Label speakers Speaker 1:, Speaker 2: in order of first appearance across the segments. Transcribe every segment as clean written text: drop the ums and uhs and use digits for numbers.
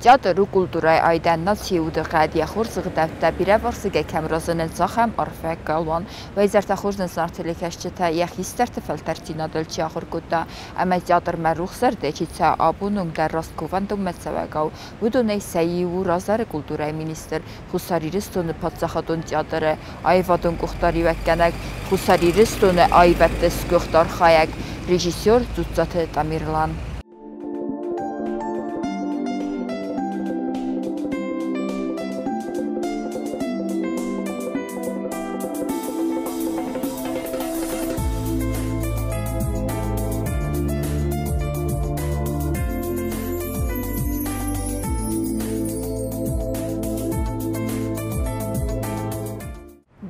Speaker 1: Театр у культурӕйы айдӕн, нацийы удыхъӕд, йӕ хорз ӕгъдӕуттӕ бирӕвӕрсыгӕй кӕм разынынц, ахӕм арфӕ галуан. Уӕ хорз нын зынаргъ телекӕсджытӕ, йӕ хистӕрты фӕлтӕрддзинадыл чи ахуыр кодта ӕмӕ театрмӕ рухсзӕрдӕ чи цӕуы, абоны онг дӕр раст кувӕндонмӕ цӕуӕгау, уыдонӕй сӕ иу у раздӕры культурӕйы министр, Хуссар Ирыстоны паддзахадон театры аивадон къухдариуӕггӕнӕг, Хуссар Ирыстоны аивӕдты сгуыхт архайӕг, режиссер Дзуццаты Тамерлан.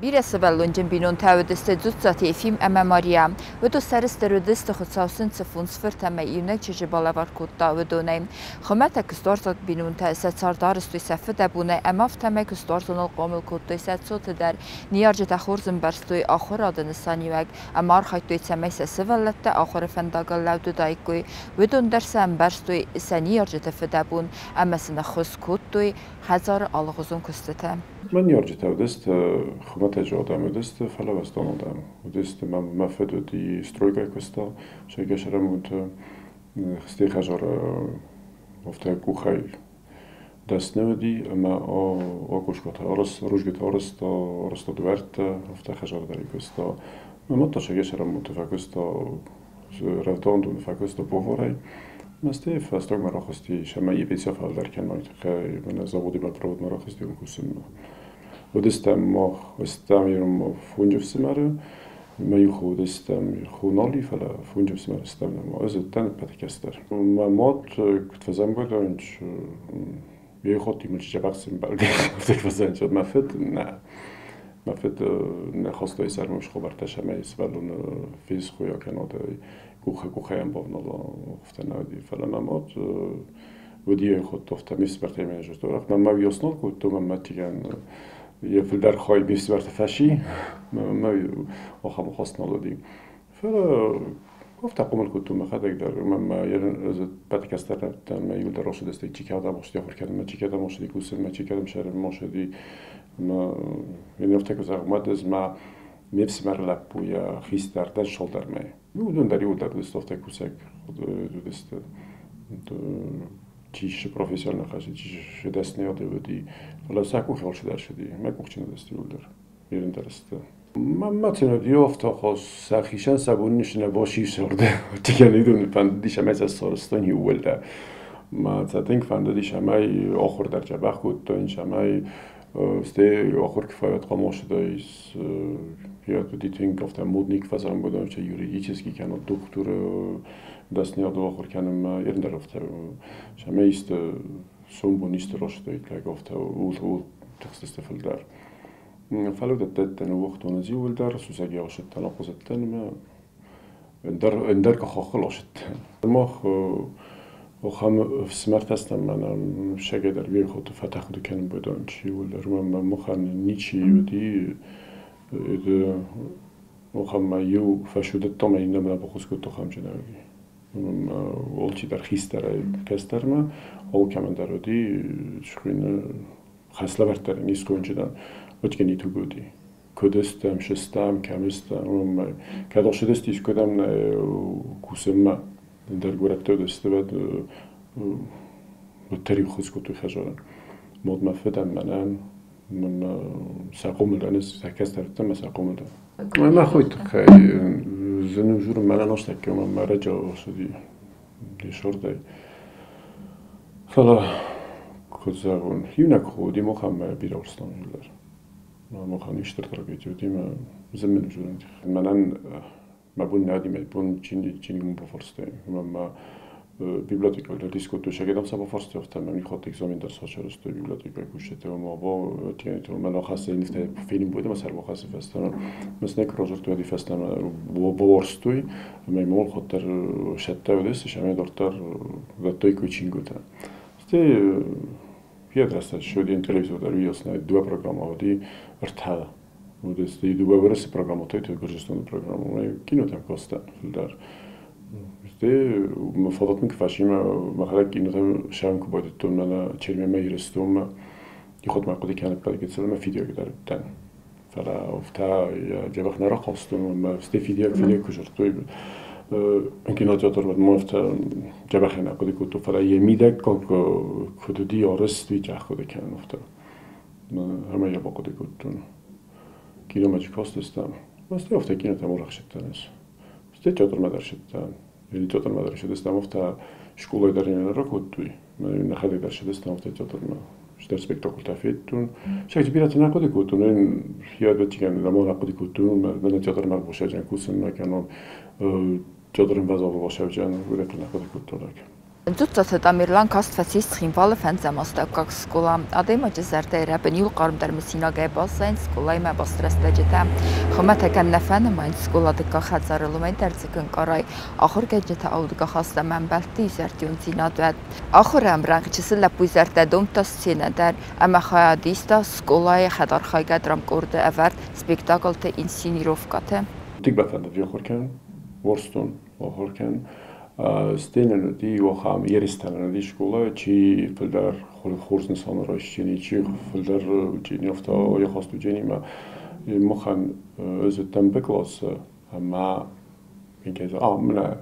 Speaker 1: Бирӕ сывӕллонджын бинонтӕ уыдысты Дзуццаты Ефим ӕмӕ Мария. Уыдон сӕрыстыр уыдысты, Хуыцау сын цы фондз фырт ӕмӕ иунӕг чызджы балӕвар кодта, уыдонӕй. Хуымӕтӕг куыстуарзаг бинонтӕ сӕ цард арӕзтой сӕ фыдӕбонӕй ӕмӕ афтӕмӕй куыстуарзоныл хъомыл кодтой сӕ цоты дӕр. Ныййарджытӕ хорз ӕмбӕрстой ахуырады нысаниуӕг ӕмӕ архайдтой, цӕмӕй сӕ сывӕллӕттӕ ахуыры фӕндагыл лӕуд уыдаиккой. Уыдон дӕр сӕ ӕмбӕрстой сӕ ныййарджыты фыдӕбон ӕмӕ сын ӕххуыс кодтой хӕдзары алыгъуызон куыстытӕ.
Speaker 2: Мӕ ныййарджытӕ уыдысты хуымӕтӕджы адӕм уыдысты, фӕлӕ уӕздан адӕм уыдысты. Мӕ фыд уыди стройкӕйы куыста, сӕргӕсӕрӕмонты стӕй хӕдзары афтӕ къухӕй дӕсны уыди ӕмӕ акъускъатӕ рузгуытӕ арӕзта, арӕзта дуӕрттӕ, афтӕ хӕдзары дӕр куыста. Мӕ мад та сӕргӕсӕрӕмонты фӕкуыста, рӕвдауӕндоны фӕкуыста поварӕй. Мӕ стӕй фӕстагмӕ рахызти, сӕмӕ епецӕ фӕлдӕр кӕной тыххӕй, мӕнӕ заводы бӕлпроводмӕ рахызти уым кусынмӕ. Уыдыстӕм мах, стӕм ирон фондз ӕфсымӕры, мӕ иу хо уыдыстӕм хо нал и, фӕлӕ фондз ӕфсымӕры стӕм нӕма. Ӕз уыдтӕн ӕппӕты кӕстӕр. Мӕ мад куыд фӕзӕмбӕлд, йе хотимӕ дзӕбӕх сӕмбӕлди, афтӕ фӕзӕнчы. Мӕ фыд нӕ. Мӕ фыд нӕ хастой сӕрмӕ хабӕрттӕ, цӕмӕй сывӕллоны фесхойа кӕнӕд, къухӕй ӕмбавнала, афтӕ нӕ уыди. Фӕлӕ мӕ мад уыди хотт, афтӕ ме фсымӕртӕй мӕ зыдтой. Мӕ мӕ уыйас нал кодтон, мӕ мӕтигӕн йӕ фылдӕр хай ме фсымӕрты фӕци. Мӕ ахӕм ахаст нал уыди. Фӕлӕ афтӕ хъомыл кодтон мӕхӕдӕг дӕр. Мӕ ӕппӕты кӕстӕр лӕппутӕн мӕ иуылдӕр рацыдысты, чи кӕдӕм ацыди ахуыр кӕнынмӕ, чи кӕдӕм ацыди кусынмӕ, чи кӕдӕм сӕрынмӕ ацыди. Ӕмӕ йын афтӕ куы зӕгъ, мад ӕз ма ме фсымӕр лӕппу йӕ хистӕр дӕн сылдӕрмӕ. Уыдон дӕр иуылдӕр уыдысты афтӕ кусӕг уыдысты. Чи ссы профессионалон хӕсы, чи ссы дӕсныйады уыди. Фӕлӕ сӕ къухы алчидӕр сыди. Мӕ къухджын уыдысты иуылдӕр. Ирон дӕр сты. Мӕ цинад афтӕ сӕхицӕн сӕ бон нысны басисорды. Тигӕн фӕндыдис ӕмӕ сӕ сарӕзтон иууылдӕр. Мӕ сӕ тынг фӕндыдис ӕмӕ ахуыр дӕр дзӕбӕх кодтон, цӕмӕй стӕй ахуыр куы фӕуӕд хъамосыдӕй уыди тынг афтӕ модник фӕзӕмбӕлон, юридический кӕнӕ дохтыры дӕсныйады ахуыр кӕнынмӕ ӕндӕр афтӕ цӕмӕй исты сомбон исты растаид, лӕг афтӕ ууыл тыхстысты фылдӕр. Фӕлӕ уыдӕттӕ ныууагътон ӕз иууылдӕр, сусӕгӕй ацыдтӕн, ахъуызыдтӕн ӕмӕ ӕндӕр хохыл ацыдтӕн. Мах ахӕм ӕфсымӕртӕ стӕм, мӕнӕ сӕгӕй дӕр бирӕ хоты фӕтӕхуды кӕнын байдайын чи иууылдӕр. Уымӕн махӕн ничи уыди, ахӕм ма иу фӕсудыдта ӕмӕ иннӕмӕн баххуыс кодта ахӕмджын уыди. Алчидӕр хистӕрӕй кӕстӕрмӕ, алкӕмӕн дӕр уыди схуыйны хӕслӕвӕрдтӕ нисконджынӕн отгени тугуди. Куыд стӕм, шестӕм, кӕм стӕм, уымӕй. Кӕд ӕхсыдысты искуыдӕм кусынмӕ, ӕндӕр горӕтты уыдысты, уӕд уӕддӕр иу хос кодтой хӕдзары. Мад мӕ фыдӕн, мӕнӕн, сӕ хъомылӕн, сӕ кӕстӕртӕ мӕ сӕ хъомылӕн. Мӕ хойы тыххӕй зын у дзурын, мӕнӕн астӕккӕ мӕ ӕрӕджы ацыди десортӕй. Фӕлӕ, куыд зӕгъон, иунӕг хо уыди махӕн мӕ бирӕ уарзтон дӕр. Махӕн стыр трагеди уыди мӕ зын мын дзурын. Мӕнӕн мӕ бон нӕ уыди, мӕ бон чиныгмӕ бафарстай. Уымӕн мӕ библиотекӕ дис кодтой, сӕгӕдӕм сӕ бафарстой, афтӕ мӕ михатты экзамен дӕр сарӕзтой библиотекӕйы кусджытӕ ӕмӕ мӕ рахӕссы нывтӕ фенын бой ӕмӕ сӕ ӕрбахӕссы фӕстӕмӕ. Мӕ снег разырдтой фӕстӕмӕ бауарзтой ӕмӕ мӕ хатт дӕр сӕттӕ уыдысты, сӕмӕ дарддӕр дӕттой чингуытӕ. Стӕй йӕ рӕстӕджы телевизор дӕр уыйас дыууӕ программӕ уыди, ӕртӕ уыдысты. Дыууӕ Уӕрӕсе программӕтӕ, Гуырдзыстоны программӕ. Кинотӕм кастӕн фылдӕр. Стӕй мӕ фадат мын куы фӕци, мӕхӕдӕг кинотӕм сӕм куы байдыдтон, мӕнӕ Черменмӕ Ирыстонмӕ, ихот ма хъуыды кӕнын гыццыл ӕмӕ фидиуӕг дӕр уыдтӕн. Фӕлӕ афтӕ дзӕбӕх нӕ рахастон, ӕмӕ стӕй фидиуӕг куы зыдтой, кинотеатр уӕд ма афтӕ дзӕбӕхӕй нӕ хъуыды кодтон, фӕлӕ йӕ мидӕггаг куыд уыди арӕзт, уый хъуыды кӕнын афтӕ. Ӕмӕ йӕ бахъуыды кодтон. Киномӕ чи кастыстӕм, стӕй афтӕ кинотӕм арӕхсыдтӕн ӕз. Стӕй театрмӕ дӕр сыдтӕн. Театрмӕ дӕр сыдыстӕм, афтӕ скъолайы дӕр нӕ ракодтой. Нӕхӕдӕг дӕр сыдыстӕм афтӕ театрмӕ. Стыр спектакльтӕ федтон. Сӕ бирӕтӕ нӕ хъуыды кодтон, хиӕдвӕтигӕн нӕма нӕ хъуыды кодтон, мӕнӕ театрмӕ босӕджӕн кусынмӕ кӕнон, театры базалы босӕджӕн, уыдӕттӕ нӕ хъуыды кодтон.
Speaker 1: Дзуццаты Тамерлан каст фӕцис Цхинвалы фӕндзӕм астӕуккаг скъола. Адӕймаджы зӕрдӕйы рӕбын иу хъармдӕр мысинагӕй баззайынц скъолаимӕ баст рӕстӕджытӕ. Хуымӕтӕгӕн нӕ фӕнымайынц скъола дыккаг хӕдзарыл, уымӕй дӕр дзы кӕнкъарай ахуыргӕнджытӕ аудгӕ хаста ӕмӕ ӕмбӕлтты иузӕрдиондзинад уӕд. Ахуыры ӕмрӕнхъ чысыл лӕппуйы зӕрдӕ домдта сценӕ дӕр ӕмӕ хайад иста скъолайы хӕдархайгӕ драмкъорды ӕвӕрд спектаклты инсценировкӕты.
Speaker 2: Тынг бафӕндыд ахуыр кӕнын, уарзтон ахуыр кӕнын. Стӕй нын уыди ахӕм ерыстӕ нын уыди скъолайы, чи фылдӕр хорз нысан райсдзӕни, чи фылдӕр учени, афтӕ йӕхаст ученимӕ. Махӕн ӕз уыдтӕн Б классы ӕмӕ мӕнӕ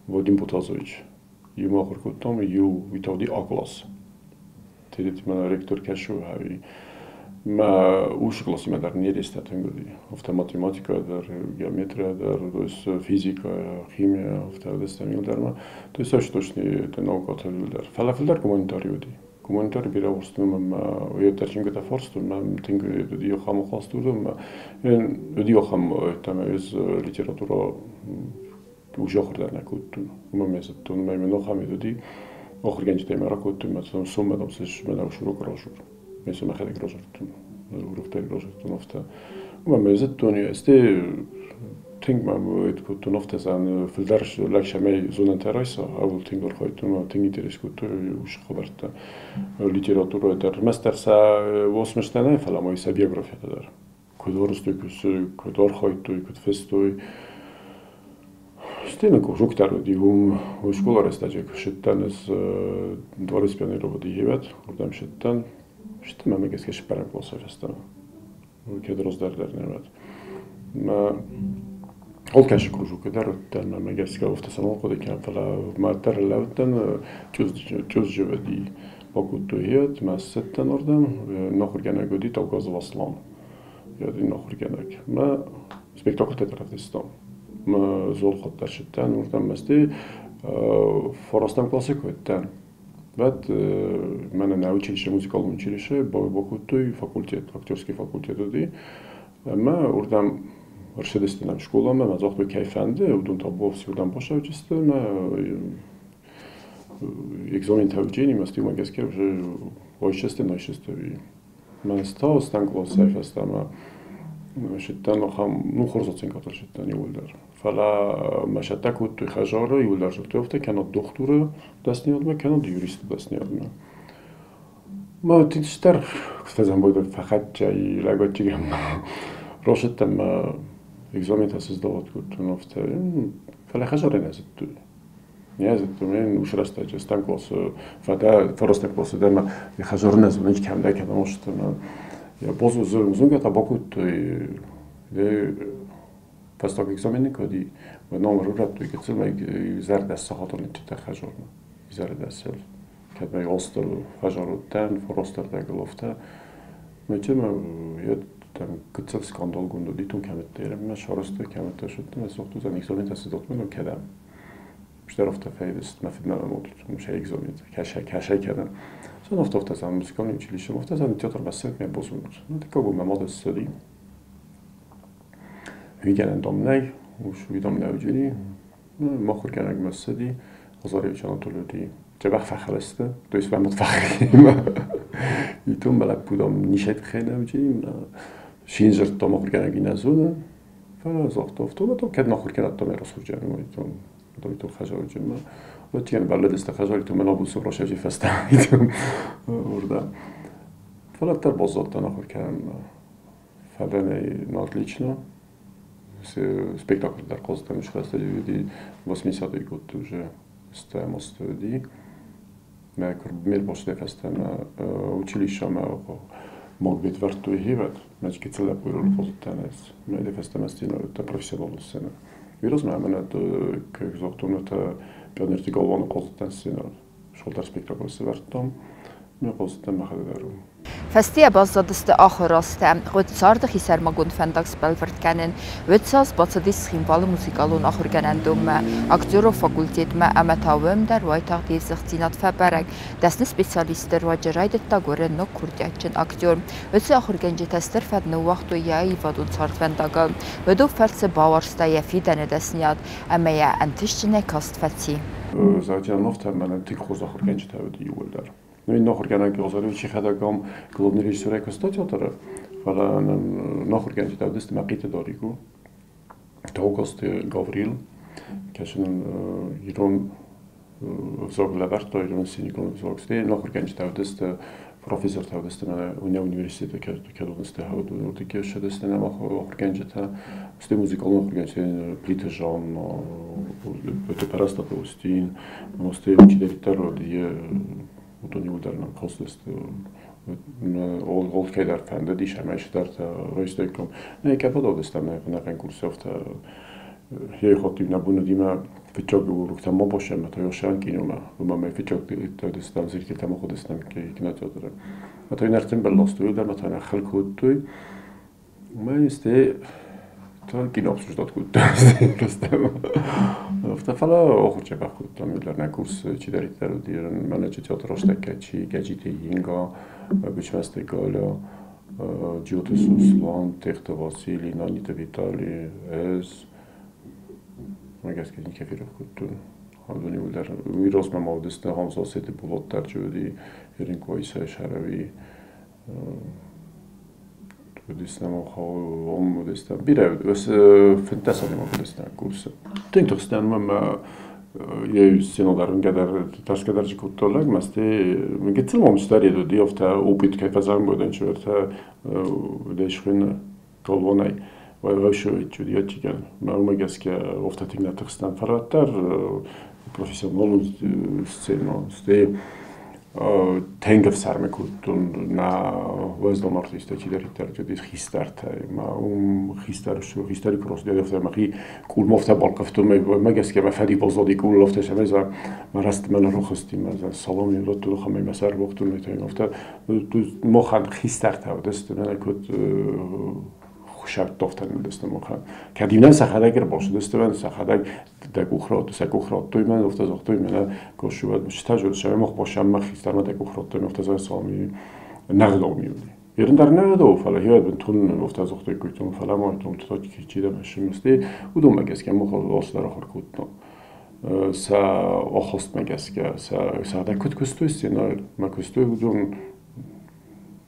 Speaker 2: Вадим Потазович иумӕ ахуыр кодтам, иу уый та уыди А класс. Тедети мӕнӕ ректор кӕсы ӕви мӕ уыцы классимӕ дӕр не рестӕ тынг уыди. Афтӕ математикӕ дӕр, геометрия дӕр, то есть физикӕ, химия, афтӕ уыдыстӕм иу дӕр ма. То есть точно это наукатӕ дӕр. Фӕлӕ фылдӕр гуманитари уыди. Гуманитари бирӕ уарзтон ӕмӕ йӕ дӕр фарстон, мӕ тынг уыди ахӕм ахаст уыдонмӕ. Уыди ахӕм темӕ, ӕз литературӕ уже ахуыр дӕр нӕ кодтон. Уымӕ мӕ зыдтон, мӕ мын ахӕм уыди. Ахуыргӕнджытӕй мӕ ракодтой, мӕ соммӕ дам мӕ урок разур. Мӕ сӕ мӕхӕдӕг разурдтон. Уроктӕ разурдтон афтӕ. Уымӕ мӕ зыдтон, стӕй тынг мӕм кодтон афтӕ зӕгъын, фылдӕр лӕг цӕмӕй зонӕнтӕ райса, ауыл тынг архайдтон, ӕмӕ тынг интерес кодтой уыцы хабӕрттӕ. Литературӕ дӕр, ӕрмӕстдӕр сӕ уацмыстӕ нӕ, фӕлӕ ма сӕ биографиятӕ дӕр. Куыд уарзтой, куыд архайдтой, куыд фыстой. Стӕй нын кружок дӕр уыди, уым скъола рӕстӕджы куы сыдтӕн ӕз дворец пионеров уыди Евӕт, уырдӕм сыдтӕн. Сыдтӕн мӕ гӕсгӕ цыппӕрӕм классӕй фӕстӕмӕ. Кӕд раздӕр дӕр нӕ уӕд. Мӕ алкӕцы кружокы дӕр уыдтӕн, мӕ гӕсгӕ афтӕ цӕмӕн хъуыды кӕнын, фӕлӕ мӕ дӕр лӕудтӕн, чъызджы уыди. Бакодтой Евӕт, мӕ ссыдтӕн уырдӕм, ахуыргӕнӕг уыди Таугазов Аслан. Ядин ахуыргӕнӕг. Мӕ спектакльтӕ дӕр равдыстам. Мӕ золхот дӕр сыдтӕн уырдӕм, мӕ стӕй фарастӕм классы куы уыдтӕн, уӕд мӕнӕ нӕ училище, музыкалон училище бакодтой факультет, актерский факультет уыди. Ӕмӕ уырдӕм ӕрцыдысты нӕм скъоламӕ, мӕ загътой, кӕй фӕнды, уыдон та уырдӕм бацӕуджысты, ӕмӕ экзаментӕ учени, мӕ стӕй уымӕ гӕсгӕ уже ойсысты, нойсысты. Мӕ стӕм классӕй фӕстӕмӕ сыдтӕн ахӕм, ну, хорз оценкӕтыл сыдтӕн иууылдӕр. Фӕлӕ мӕ сӕттӕ кодтой хӕдзары, иууылдӕр дзырдтой афтӕ, кӕнӕ дохтыры дӕсныйадмӕ, кӕнӕ юристы дӕсныйадмӕ. Мӕ тынчдӕр фӕзӕмбойдӕр фӕхӕццӕ и лӕгвӕтчигӕн росыдтӕн мӕ экзаментӕ сыздават кодтон афтӕ. Фӕлӕ хӕдзары нӕ зыдтой. Не зыдтон, мен уыцы рӕстӕджы стӕм классы фӕдӕ, фарастӕм классы дӕр мӕ хӕдзары нӕ зонын, кӕм дӕ, кӕдӕм ӕсты. Зонгӕ та бакодтой, фӕстаг экзамены кӕди, номер радтой гыццыл, зӕрдӕ сахатон ныттытӕ хӕдзармӕ. Зӕрдӕ сел. Кӕд мӕ остыл хӕдзар уыдтӕн, фарастӕрдӕгыл афтӕ. Мӕ йӕ там гыццыл скандалгонд уыди, тон кӕмӕттӕ мӕ сарӕзтой, кӕмӕттӕ сыдтӕн, сохтузан экзаментӕ сыздӕхтмӕ кӕдӕм. Стӕр афтӕ фӕйдыст, мӕ фыдмӕ мӕ се экзаментӕ, кӕсай кӕдӕм. Сон афтӕ афтӕ зан музыкальный училище, афтӕ зан театр бассет мӕ бозунут. Ну, дыккаг мӕ мад ссыди. Hügyelen domneg, уж домне уджини, махуыргӕнӕг мӕ ссыди, Азаревич Анатолий дзӕбӕх фӕхӕлысты, то есть вӕмот фӕхӕлимӕ. Итум мӕ лӕппу дам ничӕй тыххӕй нӕ уджини, шинзырдта махуыргӕнӕг иннӕ зоны, фӕлӕ загъта афтӕ, кӕд махуыргӕнӕг там расурджан, итум итум хӕзарджынмӕ. Ott ilyen belledezte хӕзар, итум мӕ набулсов росевжи фӕстӕ, итум урда. Фӕлӕ дӕр баззадтӕн ахуыр кӕнынмӕ. Фӕлӕ на отлично. Спектакль дӕр хъазыдтӕн уыцы рӕстӕджы уыди 80-ы годты уже стӕм азты уыди. Мӕ ме рбацыдӕй фӕстӕмӕ училищӕмӕ Макбет вӕрдтой хивӕд, мӕ гыццыл лӕппуйыл хъазыдтӕн ӕз. Мӕ фӕстӕмӕ сценӕ уыдтӕн профессионалон сценӕ. Уый размӕ мӕнӕ, кӕй загътон, пионерты галуаны хъазыдтӕн сценӕйыл. Шолдӕр спектакль сӕвӕрдтам, мӕ хъазыдтӕн мӕхӕдӕг дӕр.
Speaker 1: Фӕстейӕ баззадысты ахуыры азтӕ, хъуыд царды хисӕрмагонд фӕндаг сбӕлвырд кӕнын. Уӕд цас бацыдис Цхинвалы музыкалон ахуыргӕнӕндонмӕ, актерон факультетмӕ ӕмӕ та уым дӕр уайтагъд йе дзыхдзинад фӕбӕрӕг. Дӕсны специалистты руаджы райдыдта гуырын ног курдиатджын актер. Уыцы ахуыргӕнджытӕ стыр фӕд ныууагътой йӕ аивадон цардвӕндагыл. Уыдон фӕрцы бауарзта йӕ фидӕны дӕсныйад ӕмӕ йӕ ӕнтыстджынӕй каст фӕци.
Speaker 2: Загътианов та мӕнӕн тынг хорз ахуыргӕнджытӕ уыди иууылдӕр. Ну, иннӕ ахуыргӕнӕг Озаровичы хӕдӕг ам главный режиссерӕй куыста театры, фӕлӕ нын ахуыргӕнджытӕ уыдысты Мӕхъиты Дарико, Таугазты Гаврил, кӕцы нын ирон ӕвзаг лӕвӕрдта, ирон сценикон ӕвзаг. Стӕй нӕ ахуыргӕнджытӕ уыдысты, профессортӕ уыдысты мӕнӕ университеты, кӕд уыдысты, уырдыгӕй ссыдысты нӕм ахуыргӕнджытӕ. Стӕй музыкалон ахуыргӕнджытӕ Плиты Жан, Пӕрӕстаты Устин, стӕй чидӕриддӕр уыд, уыдон иууылдӕр нӕм хъуыстысты. Ол кӕйдӕр фӕндыдис ӕмӕ чидӕртӕ райстаиккам. Нӕ кӕд уыдыстӕм нӕхъӕн курсы афтӕ йе нӕ бон уыди фыццаг уроктӕ ма басӕм, та йосӕн киномӕ. Уымӕ мӕ фыццаг уыдыстӕм зрительтӕ ма хъуыдыстӕм кинотеатры. А та нӕртын бӕлластой, ӕмӕ та нӕ хыл кодтой. Мӕ стӕй та кино обсуждать кодтам. Афтӕ, фӕлӕ ахуырджӕбӕх кодтам нӕ курс чидӕриддӕр уыди, мӕнӕ театр растӕггӕ чи Гӕджиты Инга, Гуычмӕзты Галя, Джиоты Сослан, Техты Васили, Наниты Витали, ӕз. Мӕ гӕсгӕ никӕй ферох кодтон. Уыдон иууылдӕр уый размӕ ма уыдысты ахӕм Зассеты Булат дӕр чи уыди, Ерынкъойы Сӕрӕуи, уыдыстӕм ам уыдыстӕм. Бирӕ 15 адӕймаг уыдыстӕм курсы. Тынг тыхстӕн мӕ йӕ сцена дӕр нгӕдӕр тӕрсгӕ дӕр чи кодта лӕг, мӕ стӕй гыццыл мӕм цыдӕр уыди, афтӕ опыт кӕй фӕзӕгъын чидӕртӕ уыдис хуыйны галуанӕй. Уӕвӕвшевич Мӕ уымӕ гӕсгӕ афтӕ тынг нӕ тыхстӕн, фӕлӕ уӕддӕр профессионалон сцена, стӕй тынг ӕфсӕрмы кодтон нӕ уӕздан артисттӕ чидӕриддӕр уыдис хистӕртӕй. Мӕ уым хистӕр хистӕры куы рацыди, афтӕ мӕхи къулмӕ афтӕ балхъывтон, мӕ гӕсгӕ мӕ фӕди баззади къулыл, афтӕ сӕ мӕ рӕстмӕ нӕ рахызти, мӕ салам им радтон, ӕмӕ мӕ сӕр бахтон, афтӕ махӕн хистӕртӕ уыдысты, мӕнӕ куыд хуысӕрттофтӕн уыдысты махӕн. Кӕд иу нӕм сӕхӕдӕг ӕрбацыдысты, сӕхӕдӕг дӕ къух радтой, сӕ къух радтой мӕн, афтӕ загътой, мӕнӕ косувӕд стажер сӕ мах босӕм хистӕрмӕ дӕ къух радтой, афтӕ салам нӕгъдау ми уыди. Ерын дӕр нӕгъдау, фӕлӕ хиуӕд бынтон афтӕ загътой куйтон, фӕлӕ ма том чидӕр сымысты, уыдонмӕ гӕсгӕ мах алцыдӕр ахуыр кодтам. Сӕ ахастмӕ гӕсгӕ, сӕ куыд куыстой сценӕйыл, мӕ куыстой уыдон,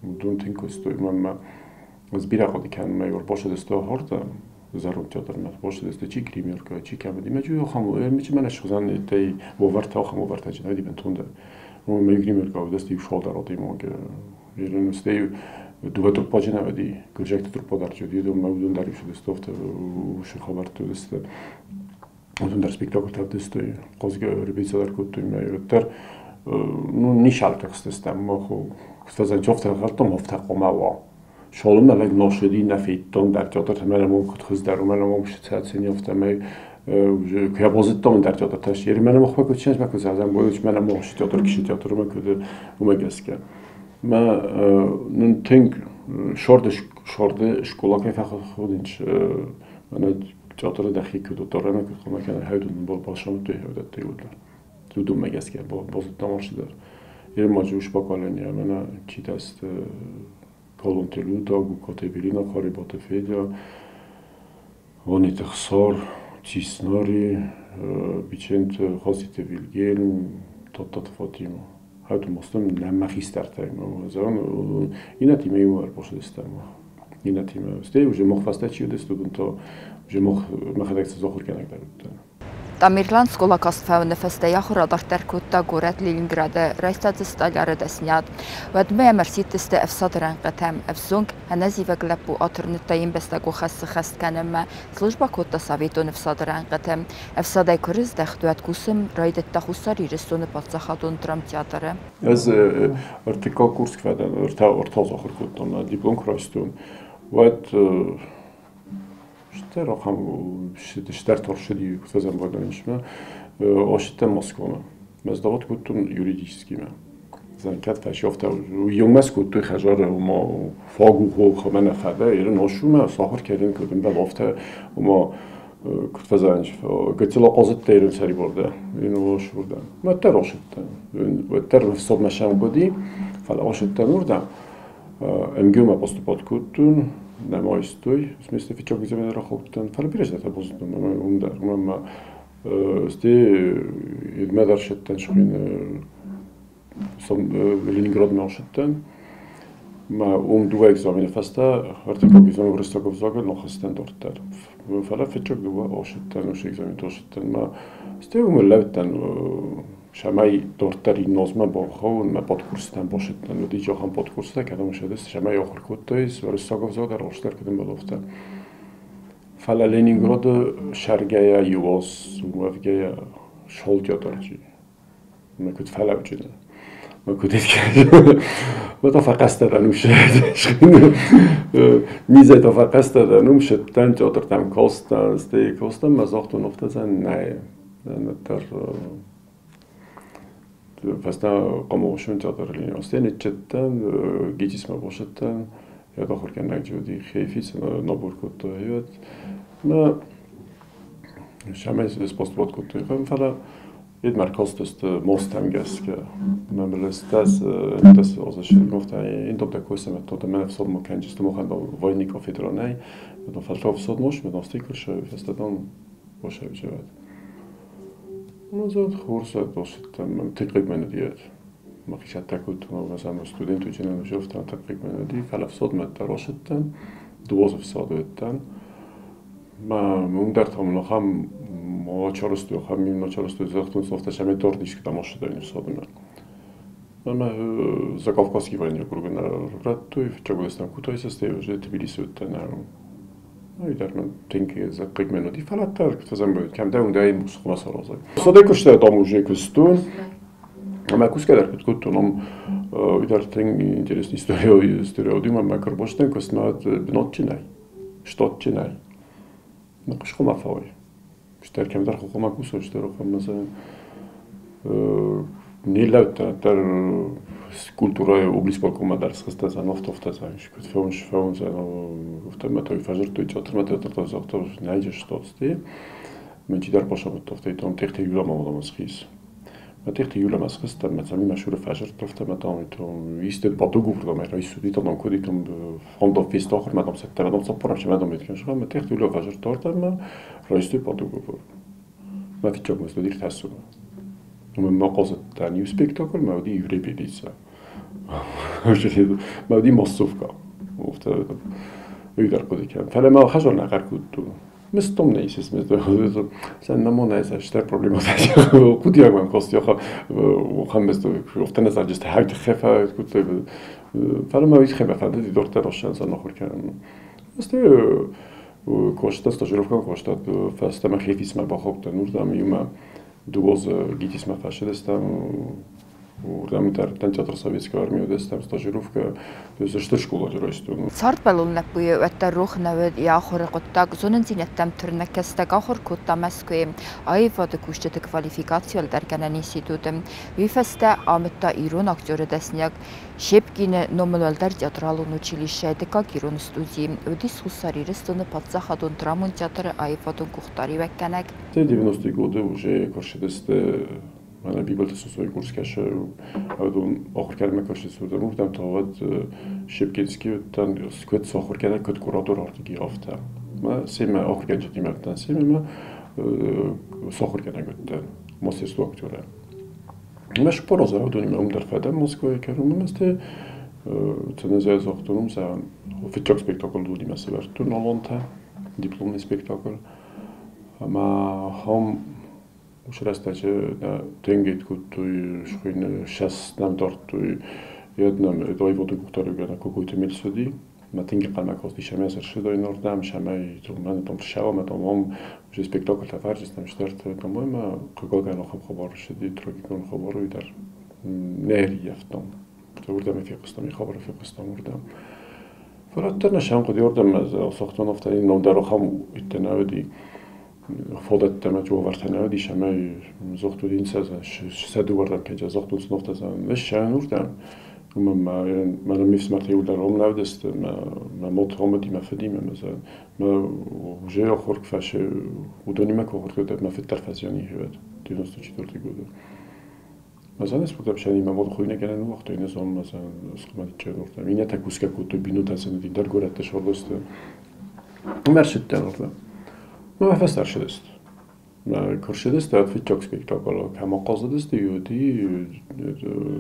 Speaker 2: уыдон тынг куыстой. Мӕнмӕ ӕз бирӕ хъуыды кӕнын, мӕ ӕрбацыдысты ахуыртӕ зӕронд театрмӕ, бацыдысты чи гримеркӕ, чи кӕм уыди. Мӕ чи ахӕм, чи мӕнӕ схуызӕн уавӕртӕ, ахӕм уавӕртӕ чи нӕ уыди бынтондӕр. Мӕ гримеркӕ уыдысты иу шалдар адӕймаг. Стӕй дыууӕ труппаджы нӕ уыди, гуырдзиӕгты труппа дӕр чи уыди, уыдон уыдон дӕр иу цыдысты, афтӕ уыцы хабӕртты уыдысты. Уыдон дӕр спектакльтӕ ӕвдыстой, хъазгӕ репетици дӕр кодтой, мӕ уӕддӕр ну, ничал тыхстыстӕм, мах куыд афтӕ ӕнхъӕлдтам, афтӕ хъуамӕ уа. Шолымӕ лӕг носыди, нӕ федтон дӕр театрты, мӕнӕ мӕм куыд хуыздӕр у, мӕнӕ мӕм сцӕцени, афтӕмӕй куы йӕ базыдтам дӕр театртӕ, мӕнӕ мах куыд ченс, куыд зӕгъӕм, мӕнӕ мах театр, кисы театр, куыд уымӕ гӕсгӕ. Мӕ нын тынг шорды скъола кӕй фӕходынц, мӕнӕ театры дӕхи куыд уыдтар ӕмӕ куыд хъуамӕ кӕнай, хӕдон басамыдтой уыдӕттӕ иууылдӕр. Уыдонмӕ гӕсгӕ базыдтам алцыдӕр. Ермаджы ус поколение, мӕнӕ читӕсты Галонты Люда, Гугкаты Эвелина, Харебаты Федя, Ваниты Хсар, Циснари, Биченты Хаситы Вильгельм, Тадтаты Фатима. Hát most nem мӕ хистӕртӕй зӕгъын, иннӕтимӕ иумӕ ӕрбацыдыстӕм. Иннӕтимӕ. Стӕй уже мах фӕстӕ чи уыдысты, уыдон та уже мах мӕхӕдӕг цы ахуыргӕнӕг дӕр уыдтӕн.
Speaker 1: Тамерлан скъола каст фӕуыны фӕстӕ йӕ ахуыр адарддӕр кодта горӕт Ленинграды, райста дзы стъаляры дӕсниад. Уӕдмӕ йӕм ӕрсидтысты ӕфсады рӕнхъытӕм. Ӕвзонг, ӕнӕзивӕг лӕппу атырныдта йе мбӕстагон хӕс сыххӕст кӕнынмӕ, службӕ кодта советон ӕфсады рӕнхъыты. Ӕфсадӕй куы рыздӕхт, уӕд кусын райдыдта Хуссар Ирыстоны паддзахадон драмтеатры.
Speaker 2: Ӕз ӕртыккаг курс куы фӕдӕн, ӕртӕ азы ахуыр кодтон, мӕ диплом куы райстон, уӕд стӕр ахӕм стӕр торсыди фӕзӕмбӕлӕнисмӕ, ащыдтӕн Москвамӕ. Мӕ сдавать кодтон юридическиймӕ. Кӕд фӕсёфтӕ уыйонмӕ скодтой хӕдзары, ома фагухо мӕнӕ фӕдӕ, ерын ошумӕ сахуыр кӕнын кодын бӕлофтӕ, ома куыд фӕзӕнч, гыццыл ахъазыдтӕ ерын сӕрибордӕ, ерын ошурдӕ. Уӕддӕр ошыдтӕн. Уӕддӕр ӕфсадмӕ сӕм хъуыди, фӕлӕ ошыдтӕн уырдӕм. МГУ-мӕ поступать кодтон, нӕма истой, в смысле фыццаг экзамен рахаудтӕн, фӕлӕ бирӕ зӕрдӕ базыдтон уым дӕр. Уымӕн ӕмӕ сте едмӕ дӕр сӕттӕн схуыйны Ленинградмӕ ацыдтӕн. Мӕ уым дыууӕ экзамены фӕстӕ ӕртыккаг экзамен уырыссаг ӕвзагыл ныххызтӕн дарддӕр. Фӕлӕ фыццаг дыууӕ ацыдтӕн, уыцы экзаменты ацыдтӕн. Мӕ стӕй уым лӕудтӕн, цӕмӕй дарддӕр иннозмӕ бахауын, мӕ подкурстӕм бацыдтӕн. Уыди ахӕм подкурстӕ, кӕдӕм ссыдысты, цӕмӕй ахуыр кодтой, уырыссаг ӕвзаг дӕр растдӕр кӕдӕм балӕудтӕн. Фӕлӕ Ленинграды сӕргӕйӕ иу аз уӕвгӕйӕ солдатарчи. Мӕ куыд фӕлӕуджыны. Мӕ куыд Мӕ фӕхъӕстӕ дӕн Низӕй та фӕхъӕстӕ дӕн уым сыдтӕн, театртӕм кастӕн, стӕй кастӕн, мӕ загътон афтӕ нӕй. Дӕр фӕстӕ хъамогъусон театр Ленинград ниччеттӕн, ГИТИСмӕ бацыдтӕн, йӕ ахуыргӕнӕг уыди Хейфиц, набор кодта йӕ. Мӕ сӕмӕй споступать кодтой, фӕлӕ Edmar kostas mostem гӕсгӕ. Мемлестес das also in der kurse met tot men sod mo kennt du mo vojni kafedra met fällt sod mos met stikkel fast dan was jag No så kurse då تقريبا diet. ما فيش حتى كنت مثلا студент ученый شفت تقريبا دي فلا صد ما تراشتن دوز في صادتن ما ممدرتهم لخم ما чарсту хам на чарсту захтун софта шаме дордиш кда машида содна. Ма Закавказский войне округ ратtu чагулестан Кутайсас уже Тбилиси уттан. Айдар тинки за пригменоди фалата фазам кем да унда им схомасароза. Содекуште дом уже кустун. Ма кускадар куттун идар тинг интересный история одима ма карбоштен костнат бнотчинай. Штотчинай. На кушкома фой. Штер кем дар хокома кусо штер хом нилаута дар культура облисполкома дар схстазан офтофтазан шкут фонш фонзан офтамато фажрту театр театр завтра найдешь что-то من جدار باشا بتوفت том техти юла мамадамас ما техти юла масхиста ма цами машур фажр тофта ма там то исте батугур да ма райсу дито нам коди том фондо фистохр ма там сеттера дам саппорам шма дам иткен шма ма техти юла фажр торта ма райсу батугур ма фичок ма студир тасу ма qozitdan yu spektakl ma udi репетиция ma udi массовка офта уйдар кодикан фала ма хажор нақар кутту Мыстом нейсис сен намона штер проблема кудиаг кост хам офта назар just хаг хефа кут фала ма вис хеба фада дортер ошан сан нахур кан сте кошта стажировка кошта фаста ма хефис ма бахокта нурдам юма дуоз ГИТИС ма фашедестам урдам театр советской армии удестам стажировка то есть что школа райстун.
Speaker 1: Цардбӕллон лӕппуйы уӕддӕр рох нӕ уыд йӕ ахуыры хъуыддаг. Зонындзинӕдтӕм тырнӕг кӕстӕг ахуыр кодта Мӕскуыйы аивады кусджыты квалификаци уӕлдӕргӕнӕн институты. Уый фӕстӕ амыдта ирон актеры дӕсниаг Щепкины номыл уӕлдӕр театралон училищӕйы дыккаг ирон студийы. Уыдис Хуссар Ирыстоны паддзахадон драмон театры аивадон къухдариуӕггӕнӕг.
Speaker 2: 90-е годы уже коршедесте мана Бибелте сусой курс кеше адон ахуыр кӕнӕг кеше сурдам урдам тават Щепкинский уттан сквет сахуыр кӕнӕг куыд куратор артыги афта. Ма семе ахуыр кӕнджыти мӕттан семе ма сахуыр кӕнӕг уттан мастерство актера. Ма шпороза адон ма умдар фадам Москвайы кӕрон масте ценеза захтунум са фитчак спектакль дуди ма севертун алонта дипломный спектакль. Ма хам Уыцы рӕстӕджы нӕ тынг кодтой, схуыйны сӕс нӕм дардтой, йӕд нӕм аивады къухдариуӕггӕнӕг Кокойты Мельс уыди. Мӕ тынг ӕнхъӕлмӕ касти сӕмӕ ӕрцыдаин ардӕм, сӕмӕй мӕн там ссӕуӕм, там ам уже спектакльтӕ фӕрджыстӕм, стӕрты там ӕмӕ хъыгагӕн ахӕм хабар ссыди, трагикон хабар, уый дӕр нӕ ӕрыййӕфтам. Уырдӕм фехъуыстам, йӕ хабар фехъуыстам уырдӕм. Фӕлӕ уӕддӕр нӕ сӕм хъуыди уырдӕм, сагътон афтӕ ном дӕр ахӕм уыдтӕ нӕ уыди. Фадӕттӕ ӕмӕ уавӕртӕ нӕ уыдис ӕмӕ загътой сӕ дыууӕрдӕм кӕнджа загътон сын афтӕ ссӕн уырдӕм. Уымӕн мӕ мӕнӕн ме фсымӕртӕ иуылдӕр ам нӕ уыдысты, мӕ мад ам уыди мӕ фыдимӕ, мӕ уже ахуыр куы фӕсы, уыдонимӕ куы ахуыр кодтат, мӕ фыд дӕр фӕзиан и уӕд, 94 годы. Мӕ спортапшани мӕ мад хуйнӕгӕнӕн уагътой, нӕ зон, мӕ схъымӕдиччӕн уырдӕм. Иннӕтӕ кусгӕ кодтой, бинонтӕ сын уыди ӕндӕр горӕтты сӕрдысты. Ӕмӕ ӕрцыдтӕн уырдӕм. Мӕ фӕстӕ ӕрцыдысты. Мӕ куы рцыдысты, уӕд фыццаг спектакль кӕм ахъазыдысты, уыди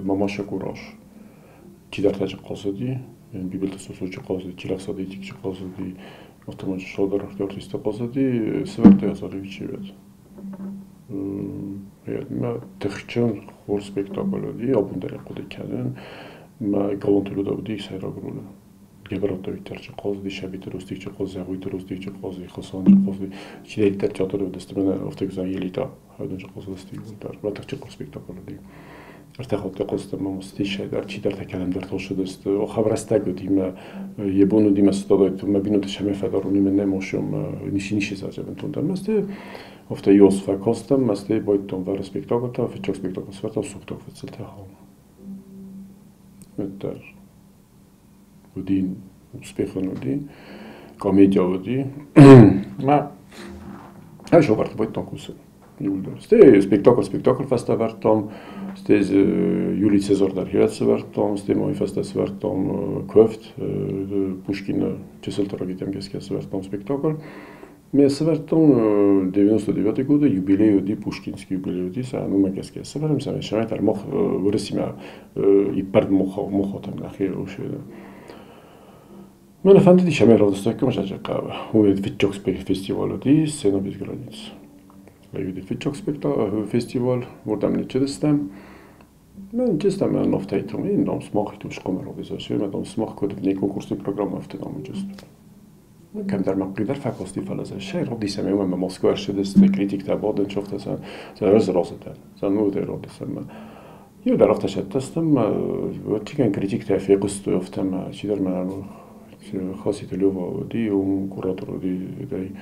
Speaker 2: Мамаша Кураж. Чидӕртӕ чи хъазыди, Бибылты Сосо чи хъазыди, Чилӕхсады Итик чи хъазыди, афтӕмӕй Шалдар артисттӕ хъазыди, Сывӕртты Азаревичы уӕд. Мӕ тыхджын хорз спектакль уыди, абон дӕр хъуыды кӕнын. Мӕ Галанты Люда уыди сӕйраг ролы. Гебраты Виктор чи хъазыди, Сабиты Рустик чи хъазыди, Зӕгъойты Рустик чи хъазыди, Хасан чи хъазыди. Чидӕриддӕр театры уыдысты, мӕнӕ афтӕ Елита Хайдон чи хъазыдысты иууылдӕр. Мӕ тыхджын хорз спектакль уыди. Ӕртӕ хатты хъазыдтӕн мӕ мастисӕй дӕр, чидӕртӕ кӕдӕмдӕр тасыдысты. Ахӕм рӕстӕг уыди мӕ йӕ бон уыди мӕ цыдадаид, мӕ бинонты сӕмӕ фӕдарон, мӕ нӕ мосион, мӕ ницы зазӕбынтон дӕр. Мӕсты афтӕ Иос фӕкастӕн, мӕсты байдтон вӕры спектакльтӕ, фыццаг спектакль сӕвӕрдтам сугтаг фыццӕлтӕ хау. Уӕддӕр уыди, успехӕн уыди, комедия уыди. Мӕ ӕз ӕвӕрд байдтон кусын. Иууылдӕр. Стӕй спектакль спектакль фӕстӕ ӕвӕрдтам, стӕй дзы Юлий Цезар дӕр хиуӕт сӕвӕрдтам, стӕй ма уый фӕстӕ сӕвӕрдтам куывд, Пушкины чысыл трагедиям гӕсгӕ сӕвӕрдтам спектакль. Ме сӕвӕрдтон 99 годы юбилей уыди, Пушкинский юбилей уыди, сӕ номмӕ гӕсгӕ сӕвӕрӕм, сӕ сӕвӕрдтам мах Уырысимӕ иппӕрд мохотӕм нӕхи Мӕнӕ фӕндыди сӕмӕй равдыстаккам сӕ хъӕуы. Уый фыццаг фестиваль уыди «Сцена без границ». Уыди фыццаг фестиваль, уырдӕм ничидыстӕм. Ничидыстӕм ӕмӕ и нам смах и тушком равдисаш. Ме там смах код вне конкурсной программы автономы чувств. Кӕмдӕр ма хъыгдӕр фӕкости, фӕлӕ сӕ сӕ равдисӕм ӕмӕ Москва ӕрцыдысты критиктӕ бадын сӕ сӕ ӕз разытӕн, сӕ нудӕй равдисӕм. Иу дӕр афтӕ сӕттӕстӕм, чиган критиктӕ фехъуыстой афтӕ мӕ чидӕр мӕ Хаситы Лёва уыди, уым куратор уыди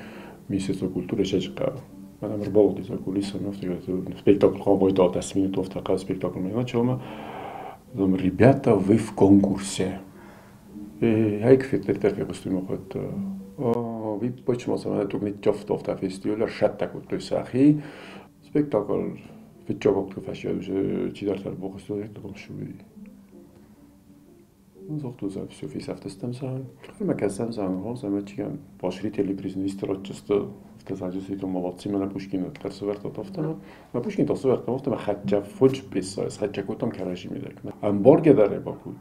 Speaker 2: Министерство культуры сӕчхъӕ. Мӕнӕ ӕрбалыгъди за кулисами, афтӕ спектакль хъуамӕ 10 минут афтӕ спектакль начал. Ребята, вы в конкурсе. Хайк фетер фехъуыстой махуӕт. Виппочма тугнит фестиваль шаттакут сахи. Спектакль фитчогок фӕсиад чидӕртӕ бохыстой, там шуи. Зохту все фисӕфтыстӕм сӕ. Ӕмӕ кӕсӕм сӕ ангоз ӕмӕ чиган поощрители признависты в молодцы мӕнӕ Пушкин дӕр сӕвӕрдта афтӕ. Мӕ Пушкин та сӕвӕрдта афтӕ, хотя фоч писал, хотя кутам кӕрӕжимидӕг. Ӕмбаргӕ дӕр бакуд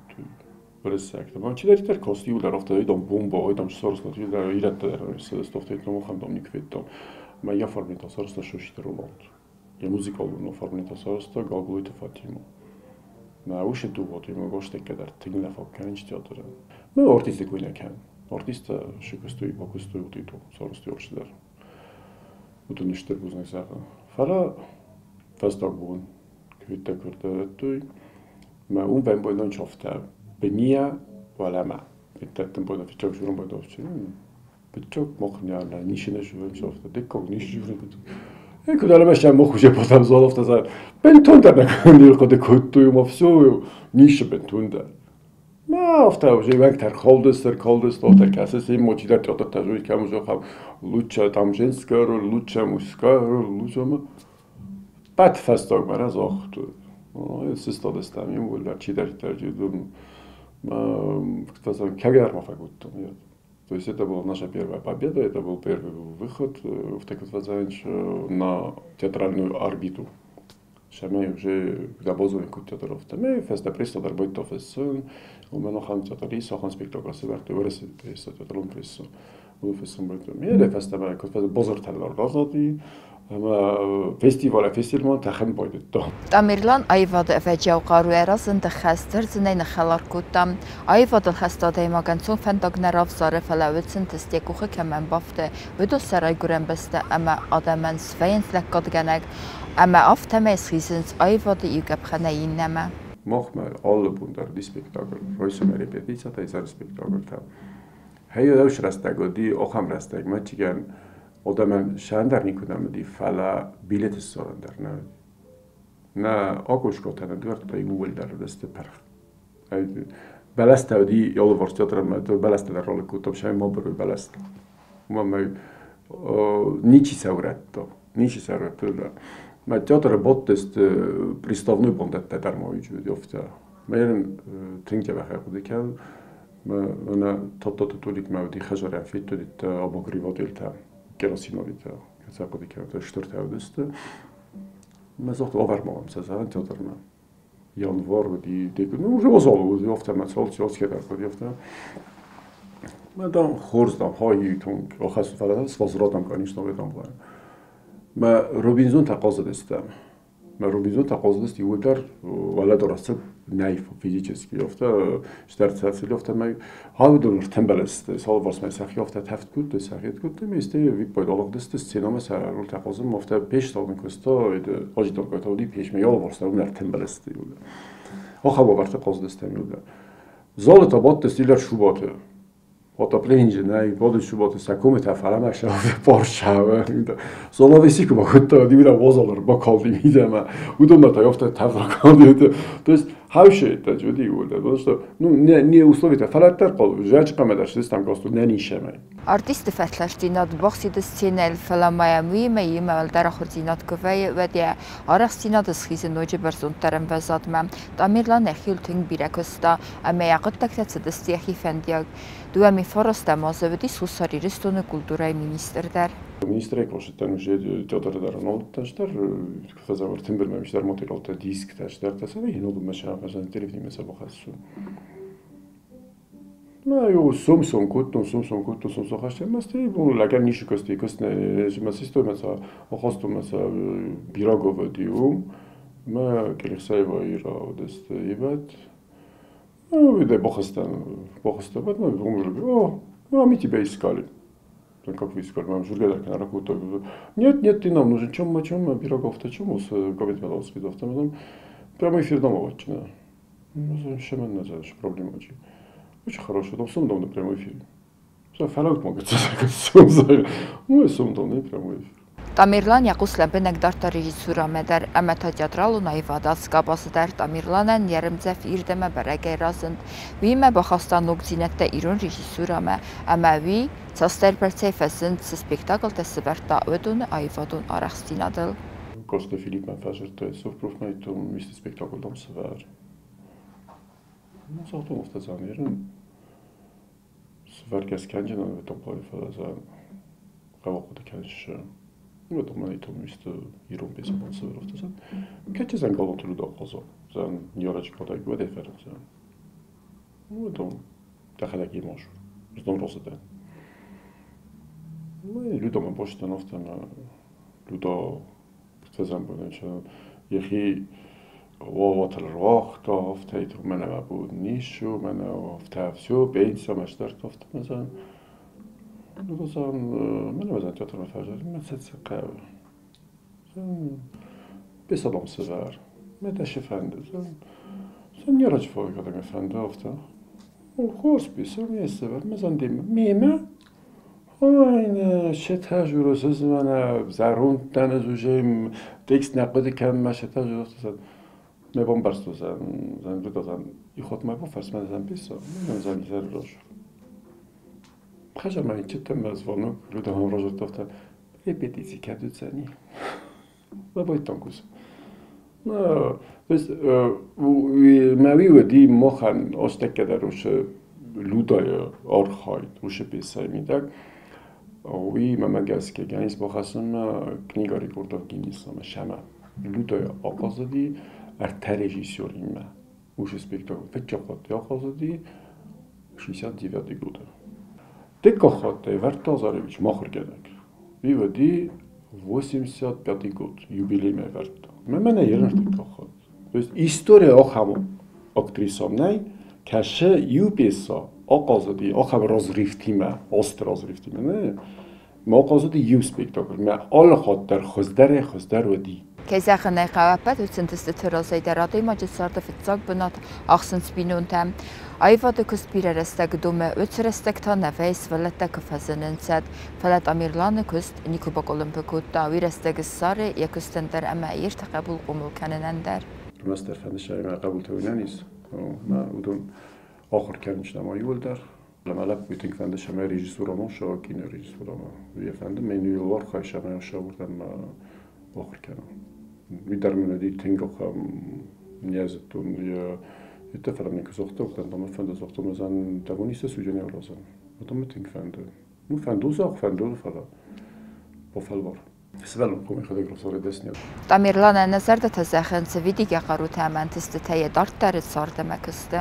Speaker 2: уырыссӕгтӕ. Мӕ чидӕриддӕр касти иуылдӕр афтӕ, идом бомба, идом сарызта, ирӕттӕ дӕр сӕдӕст афтӕ, идом ахӕм дам никуы федтам. Мӕ йӕ оформление сарызта Шошиты Роланд. Йӕ музыкалон оформление сарызта Гаглойты Фатима. Мӕ уышы дыууӕты мӕ гостеккӕ дӕр тынг нӕ фаг кӕнынц театры. Мӕ артисты кой нӕ кӕнын. Артисттӕ сыкуыстой, бакуыстой уыдито, сарызтой алчидӕр. Уыдон стыр бузныг зӕгъын. Фӕлӕ фӕстаг бон куыдтӕ куырдтой, мӕ уым бӕмбойнон чофтӕ быния уӕлӕмӕ. Иттӕттын бойна фыццаг журон бойна фыццаг мохня на нишине журон чофтӕ, дыккаг ниш журон. Куыд ӕрмӕст мох уже потом золофта за бынтондӕр нӕ хъуыды кодтой, ма все, нишы бынтондӕр. Ма афтӕ уже уӕнгтӕ рхалдысты, рхалдысты, афтӕ кӕсыс, имо чидӕр театртӕ жуй кӕм уже хам лучше там женская роль, лучше мужская роль, лучше ма. Пӕт фӕстагмӕ разагътой. Сыстадыстӕм иууылдӕр чидӕриддӕр кӕгӕр ма фӕкодтам. То есть это была наша первая победа, это был первый выход в Текотвазанч на театральную орбиту. Шамей уже когда бозовый кут театров. Тамей феста пресса дар бойто фессон, у меня хан театрис, хан спектакль сверто, вырос пресса, театрон пресса. У фессон бойто. Мне феста ма кот бозор талар разати, Ӕмӕ фестиваль фестивальмӕ тӕхын байдыдта.
Speaker 1: Тамерлан аивады ӕвӕджиау хъаруйӕ разынд, хӕстӕрдзынӕй ныххӕлар кодта. Аивадыл хӕст адӕймаг ӕнцон фӕндаг нӕ равзары, фӕлӕ уыд сынтыст йӕ къухы кӕмӕн бафты, уыдон сӕ райгуырӕн бӕстӕ ӕмӕ адӕмӕн свӕййынц лӕггадгӕнӕг ӕмӕ афтӕмӕй схизынц аивады иу къӕпхӕнӕй иннӕмӕ.
Speaker 2: Махмӕ алы бон дӕр уыди спектакль. Райсомӕй репетицитӕ, изӕры спектакльтӕ. Хӕйрӕг рӕстӕг уыди ахӕм рӕстӕг, мӕчигӕн адӕмӕн сӕ ӕндӕр никуыдӕм уыди, фӕлӕ билет ссарын дӕр нӕ уыди. Нӕ акъоскъотӕ нӕ дуӕрттӕ иууылдӕр уыдысты пырх. Бӕлӕстӕ уыди алыварс театрмӕ, бӕлӕстӕ дӕр ралыг кодтам, сӕ ма бырой бӕлӕстӕ. Уымӕн ӕмӕ ничи сӕ урӕдта, ничи сӕ урӕдта. Мӕ театры бадтысты приставной бандӕттӕ дӕр ма уыди афтӕ. Мӕ тынг дзӕбӕх ӕрхъуыды кӕнын. Мӕнӕ Тадтаты Толикмӕ уыди хӕдзарӕн федтодиттӕ, обогревательтӕ, керосиновитӕ, кӕцы ӕрхъуыды кӕнын, стыртӕ уыдысты. Мӕ загъта, авӕр ма мӕм сӕ зӕгъын театрмӕ. Январ уыди, ну, уже уазал уыди, афтӕ мӕ цалцӕг ӕрхъуыди, афтӕ. Мӕ дам, хорз, дам, хай тунг, ахӕсс, фӕлӕ с возвратом, конечно, в этом плане. Мӕ Робинзонтӕ хъазыдыстӕм. Мӕ Робинзонтӕ хъазыдысты иууылдӕр уӕлӕдарӕсы нӕй физически, афтӕ стӕрцӕцыл, афтӕмӕй уыдон ӕртӕмбӕлысты, салварсмӕ сӕхи афтӕ тӕвд кодтой, сӕхи кодтой, ӕмӕ стӕй виппайды алыгъдысты сценӕмӕ сӕ ролтӕ хъазынмӕ, афтӕ пеш цалдын куыста, хъазитон уыди пешмӕ алыварс уым ӕртӕмбӕлысты иууылдӕр. Ахӕм уавӕрты хъазыдыстӕм иууылдӕр. Залы та бадтысты илӕр шубаты. Отопление нӕй, бады шубаты сӕ комытӕ фӕлӕмӕ парсауы. Золовесику бакодта, дивина уазал ӕрбакалди мидӕмӕ. Уыдонмӕ та афтӕ тӕвд ракалди. То есть хӕвшеттӕ уыди иууылдӕр, потому что ну, не, не условия фӕлӕддӕр хъӕуы, зӕджы хъӕмӕ дӕр сыстам госту нӕ нисӕмӕй.
Speaker 1: Артисты фӕтластдзинад бахсиды сценӕйыл, фӕлӕ ма йӕм уыимӕ иумӕ уӕлдӕр ахуырдзинад куы вӕййы, уӕд йӕ арӕхстдзинад схизы ноджы бӕрзонддӕр ӕмвӕзадмӕ. Тамерлан йӕхиуыл тынг бирӕ куыста ӕмӕ йӕ хъуыддӕгтӕ цыдысты йӕхи фӕндиаг. 2009 азы уыдис Хуссар Ирыстоны культурӕйы министр дӕр.
Speaker 2: Министрӕй кусыдтӕн уже театры дӕр ӕнӕудтӕн фӕзӕвӕр тымбылмӕ мистер материалтӕ, дисктӕ, стӕртӕ, сӕ хинодумӕ сӕ телевидениемӕ сӕ бахӕссун. Мӕ ю сум-сум кодтон, сум-сум кодтон, сум-сум хастон, мӕ стӕй бон лӕгӕн нишы кости, костне, мӕ систой, мӕ са ахастон, мӕ са Пироговы диум, мӕ Келихсаева Ира уыдысты ивӕд. Ну, виде, бахастан, бахастан, ну, о, ну, а мы тебя искали. Как вы искали? Мы жургедар канара Нет, нет, ты нам нужен. Чем, чем Пирогов-то, чем у кабинет медалос там, прямой эфир дома вот, Ну, чем это проблема очень. Очень хороший, там сум дом на прямой эфир. Фӕлӕут ма гыццыл, ну, сум дом на прямой эфир.
Speaker 1: Тамерлан йӕ хъус лӕмбынӕг дардта режиссурӕмӕ дӕр ӕмӕ та театралон аивады ацы къабазы дӕр Тамерланӕн йе рмдзӕф ирд ӕмӕ бӕрӕгӕй разынд. Уыимӕ бахаста ногдзинӕдтӕ ирон режиссурӕмӕ ӕмӕ уый цасдӕрбӕрцӕй фӕзынд, цы спектаклтӕ сӕвӕрдта, уыдоны аивадон арӕхстдзинадыл.
Speaker 2: Коцты Филиппмӕ фӕдзырдтой, совпрофмӕ исты спектакль дам сӕвӕр. Ну, загътон, афтӕ зӕгъын, сӕвӕргӕ скӕнджынӕн ветомплайы, фӕлӕ хъӕуы хъуыды кӕныс, Ветомӕ итом исты ирон пьесӕ сӕвӕр, афтӕ зӕгъын. Кӕд зӕн галуанты Люда хъаза, зӕгъын, ниарӕджы кадӕг уӕдӕй фӕрын, зӕгъын. Ну, это дӕхӕдӕг имаш, знон разы дӕн. Ну, Людамӕ бастӕн афтӕ ӕмӕ Люда фӕзӕмбӕлӕн йӕхи уаватыл руагъта, афтӕ мӕнӕ мӕ бон ницы у, мӕнӕ афтӕ все, пенсия мӕ сдӕрдта, афтӕ мӕ зӕгъын. Люда зӕгъын, мӕнӕ мӕ зӕгъын театрмӕ фӕзӕгъын, мӕ цӕ хъӕуы. Пьесӕ дам сӕвӕр, мӕ дӕ цы фӕнды, зӕгъын. Зӕгъын, не раджы фӕлгӕты мӕ фӕнды афтӕ. Хорз пьесӕ, ме сӕвӕр, мӕ зӕгъын демӕ. Мемӕ? Ой, нӕ, шетажуро, сыз мӕнӕ зӕронд дӕн ӕз уже текст нӕ хъуыды кӕнын, мӕ шетажуро мӕ бамбӕрстон, зӕгъын, Люда, зӕгъын, ихот мӕ бафӕрс, мӕ зӕгъын, пьесӕ, мӕ зӕгъын, изӕры разы. Хӕзӕр мӕ читам, мӕ звонок, Люда мӕм разырдта афтӕ, репетици кӕд уыдзӕни? Мӕ байтон кусы. То есть мӕ уый уыди махӕн астӕккӕ дӕр уыцы Людайы архайд уыцы пьесӕйы мидӕг. Уый мӕмӕ гӕсгӕ гӕнис бахӕссынмӕ книга рекордов Гиннесса-мӕ сӕмӕ. Людайы ахъазыди ӕртӕ режиссеримӕ. Уыцы спектакль фыццаг хатт ахъазыди 69 годы. Дыккаг хатт ӕвӕрдта Азаревич махуыргӕнӕг. Уый уыди 85 год, юбилеймӕ ӕвӕрдта. Мӕ мӕнӕ ерӕртыккаг хатт. То есть история ахӕм актрисӕм нӕй, кӕсы иу пьесӕ ахъазыди ахӕм разрывтимӕ, азты разрывтимӕ, нӕ? Мӕ ахъазыди иу спектакль, мӕ алы хатт дӕр хуыздӕрӕй-хуыздӕр уыди.
Speaker 1: Кӕй зӕгъын ӕй хъӕуы, ӕппӕт уыцы ӕнтыстыты разӕй дӕр адӕймаджы царды фыццаг бынат ахсынц бинонтӕ. Аивады куыст бирӕ рӕстӕг домы, уыцы рӕстӕг та нӕ вӕййы сывӕллӕттӕ куы фӕзынынц, фӕлӕ Тамерланы куыст никуы бакъуылымпы кодта, уый рӕстӕг ссары йӕ куыстӕн дӕр ӕмӕ йе ртӕ хъӕбул хъомыл кӕнынӕн дӕр.
Speaker 2: Ӕрмӕстдӕр фӕнды мӕ хъӕбултӕ уынӕн ис, мӕ уыдон ахуыр кӕнын ма иууылдӕр. Мӕ лӕппуйы тынг фӕнды, цӕмӕй режиссурамӕ ссӕуа, кинорежиссурамӕ. Уый фӕнды, мӕ иу архайы, цӕмӕй уырдӕм ахуыр кӕна. Уый дӕр мын уыди тынг ахӕм не зыдтон йӕ фӕлӕ мын куы загъта, уырдӕм мӕ фӕнды, загътон, уыдзӕн дӕ бон исты суджы аразын. Уыдон мӕ тынг фӕнды. Ну, фӕнды зӕгъ, фӕнды, фӕлӕ бафӕлвар. Сывӕллон хъуамӕ йӕхӕдӕг равзара дӕсныйад.
Speaker 1: Тамерланӕн нӕ зӕрдӕтӕ зӕгъынц видигӕ хъарутӕ ӕмӕ ӕнтыстытӕ йӕ дарддӕры цард ӕмӕ куысты.